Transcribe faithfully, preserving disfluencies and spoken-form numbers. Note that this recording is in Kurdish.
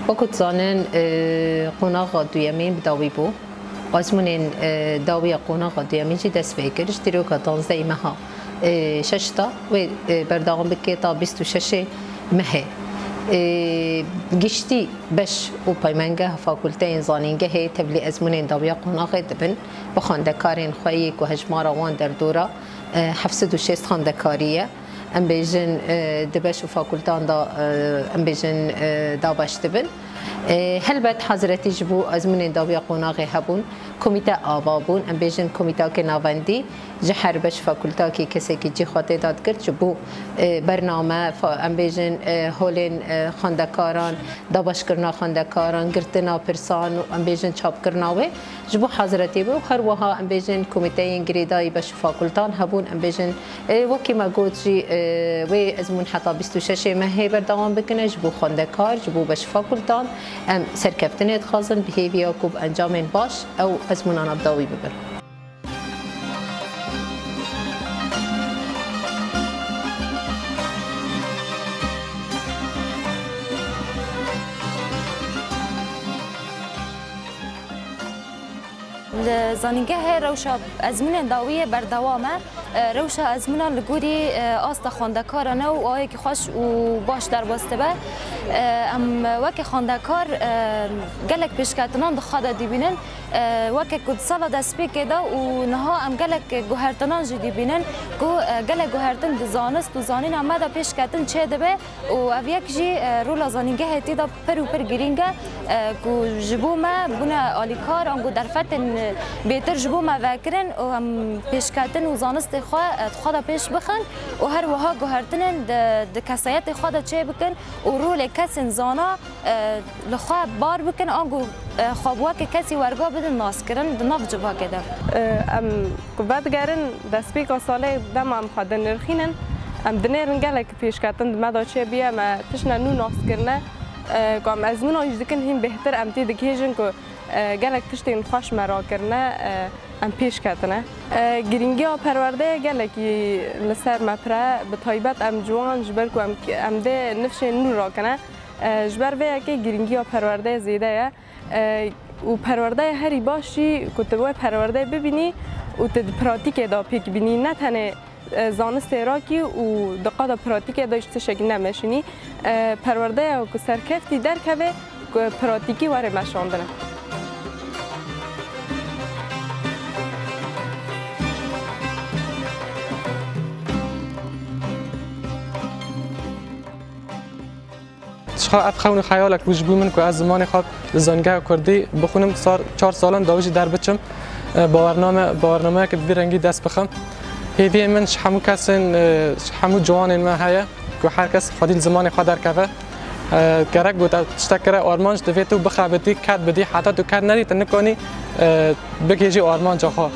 Wekî dizanin, e, qonaxa duyemîn bi dawî bû. Ezmûnên, e, dawî ya qonaxa duyemîn jî dest pê kir. Ji dîroka danzdehê meha, e, şeş de wê, e, berdewam bike ta bîst û şeşê mehê. E, giştî beş û peymangeha fakulteyên zanîngehê tevlî ezmûnên dawiya qonaxê dibin. Bi xwendekarên xwe yê ku hejmara wan derdora, e, heft sed û şêst xwendekarî ye. Em bêjin, e, di beş û fakultan de, e, em bêjin, e, dabeş dibin. E, helbet hazretî ji bo ezmûnên dawiya qonaxê hebûn, komîte ava bûn, em bêjin komîtakê navendî ji her beş fakultakî kesekî cî xwe tê de digirt ji bo, e, bername, fa-, em bêjin, e, holên, e, xwendekaran, dabeşkirina xwendekaran, girtina pirsan û em bêjin çapkirina wê. Ji bo hazretê wê û her wiha em bêjin komîteyên girêdayî beş û fakultan hebûn, em bêjin, e, wekî me got jî, e, wê ezmûn heta bîst û şeşê mehê berdewam bikine ji bo xwendekar, ji bo beş fakultan. Em serkeftinê dixwazin bi hêviya ku bi encamên baş ew ezmûnana bi dawî bibin. Li zanîngehê rewşa ezmûnên dawiyê berdewam e. E, rewşa ezmûnan li gorî, e, asta xwendekaran e û ayekî xweş û baş derbas dibe. E, em weke xwendekar, e, gelek pêşketinan di xwe de dibînin. E, weke ku di sala destpêkê de û niha em gelek guhertinan jî dibînin ku, e, gelek guhertin di zanist û zanîna me de pêşketin çêdibe. Û ev yek jî, e, rola zanîngehê tê de pir û pir girîng e, e, ku ji bo me bûne alîkar, ango derfetên, e, bêtir ji bo me vekirin û em pêşketin û zanistê xwe, e, di xwe de pêş bixin û her wiha guhertinên di, di kesayetê xwe de çê bikin û rolê kesên zana, e, li xwe bar bikin, ango, e, xwe bi weke kesî werga bidin naskirin di nav civakê de. E, em ku vedigerin destpêka salê dema em xwe dinirxînin, em dinêrin gelek pêşketin di me de çêbûye, me tiştine nû nas kirine, e, ku em ezmûna jî dikin hîn bêhtir, em tê digihêjin ku, e, gelek tiştên xweş me rakirine, e, em pêş ketine. E, girîngiya perwerdeyê gelekî li ser me pir e, bi taybet em ciwan, ji ber ku em, em dê nifşên nû rakine. E, ji ber vê yekê girîngiya perwerdeyê zêde ye. E, û perwerdeya herî baş jî ku tu wê perwerdeyê bibînî û tu di pratîkê de pêk bînî, ne tenê, e, zanistê rakî û di qada pratîkê de ji tiştekî nemeşînî. E, perwerdeya ku serkeftî derkeve, ku pratîkî were meşandine. Çiqa ev xewn û xeyalek bû ji bo min ku ez zimanê xwe li zanîngeha kurdî bixwînim, sar, çar salan dawî jî derbiçim, e, bawername, bawernameyeke bi vî rengî dest bixim. Hêviyê min ji hemû kesên, e, ji hemû ciwanên me heye ku her kes xwedî li zimanê xwe derkeve. E, gerek ku te tiştek kire armanc, divê tu bixebitî, ked bidî, heta tu ked nedî, tu nikanî, e, bigihêjî armanca xwe.